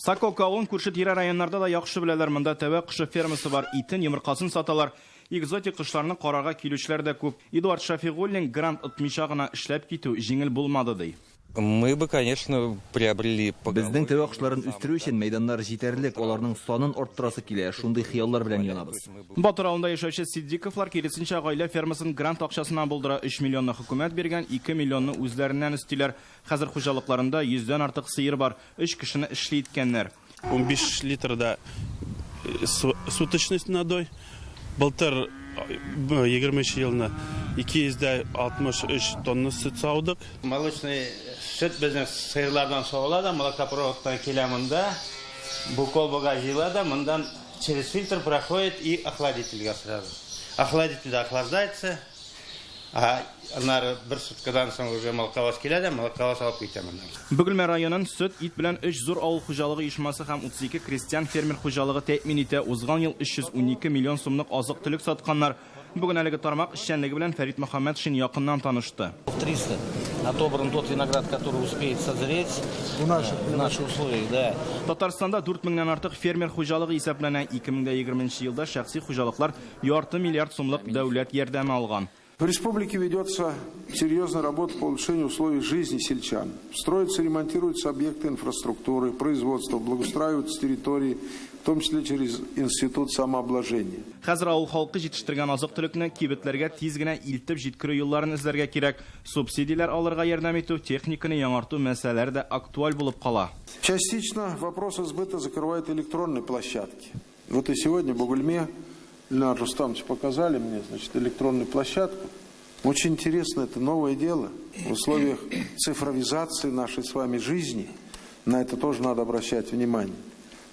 Соколка авылын күрше-тирә районнарда да яхшы беләләр. Монда тәвә кошы фермасы бар. Итен, йомыркасын саталар. Экзотик кошларны карарга килүчеләр дә күп. Эдуард Шәфигуллин грант отмыйча гына эшләп китү җиңел булмады, ди. Мы бы, конечно, приобрели Безнең тәвә кошларын үстерү өчен мәйданнар җитәрлек, аларның санын арттырасы килә, шундый хыяллар белән янабыз. Батыр авылында яшәүче Ситдиковлар, киресенчә, гаилә фермасын грант акчасына булдыра. Өч миллионны хөкүмәт биргән, ике миллионны үзләреннән өстиләр. Хәзер хуҗалыкларында йөздән артык сыер бар. Өч кешене эшле иткәннәр. 15 литр да суточность надой. Былтыр 23 елны 263 тонна сөт саудык. Молочный сөт безнең сыерлардан савыла да, молокопроводтан килә монда, бу колбага җыела да, мондан через фильтр проходит и охладительгә сразу. Охладительдә охлаждается, А аннары бер суткадан соң уже молоковоз килә дә, молоковоз алып китә моннан. Бөгелмә районын сөт, ит белән өч зур авыл хуҗалыгы оешмасы һәм 32 крестьян-фермер хуҗалыгы тәэмин итә. Узган ел 312 миллион сумлык азык-төлек сатканнар. Бүген әлеге тармак эшчәнлеге белән Фәрит Мөхәммәтшин якыннан танышты. 300 отобран тот виноград, который успеет созреть в наших, в наших условиях, да. Татарстанда 4 меңнән артык фермер хуҗалыгы исәпләнә. 2020 елда шәхси хуҗалыклар ярты миллиард сумлык дәүләт ярдәме алган. В республике ведется серьезная работа по улучшению условий жизни сельчан. Строятся и ремонтируются объекты инфраструктуры, производства, благоустраиваются территории, в том числе через институт самообложения. Хәзер авыл халкы җитештергән азык-төлекне кибетләргә тиз генә илтеп җиткерү юлларын эзләргә кирәк. Субсидияләр алырга ярдәм итү, техниканы яңарту мәсьәләләре дә актуаль булып кала. Частично вопросы сбыта закрывают электронные площадки. Вот и сегодня в Бугульме Ленар Рустамович показали мне, значит, электронную площадку. Очень интересно, это новое дело. В условиях цифровизации нашей с вами жизни на это тоже надо обращать внимание.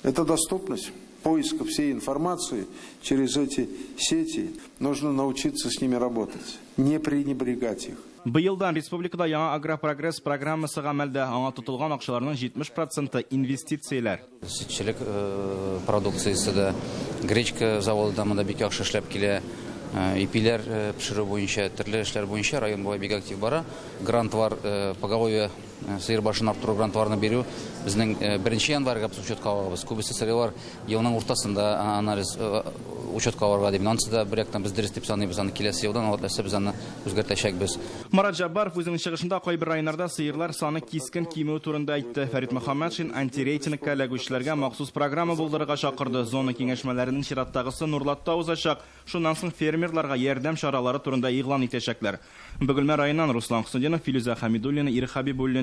Это доступность поиска всей информации через эти сети. Нужно научиться с ними работать, не пренебрегать их. Быелдан республикада яңа Агропрогресс программасы гамәлдә. Аңа тотылган акчаларның 70 проценты инвестицияләр. Сөтчелек продукциясе дә, гречка заводы да монда бик яхшы эшләп килә. Ипиләр пешерү буенча, төрле эшләр буенча район болай бик актив бара. Грантлар, поголовье сыер башын арттыру грантларны бирү безнең 1 январьга без учетка алабыз. Күбесе сыерлар елның уртасында анализ учетка алырга дип. Анысы да бер яктан без дөрес дип саныйбыз. Аны киләсе елдан алып нәрсә без аны үзгәртәчәкбез. Марат Җәббаров үзенең чыгышында кайбер районнарда сыерлар саны кискен кимүе турында әйтте. Фәрит Мөхәммәтшин антирейтингка эләгүчеләргә махсус программа булдырырга чакырды. Зона киңәшмәләренең чираттагысы Нурлатта узачак. Шуннан соң фермерларга ярдәм чаралары турында игълан итәчәкләр. Бөгелмә районыннан Руслан Хөснетдинов, Филүзә Хәмидуллина, Ирек Хәбибуллин.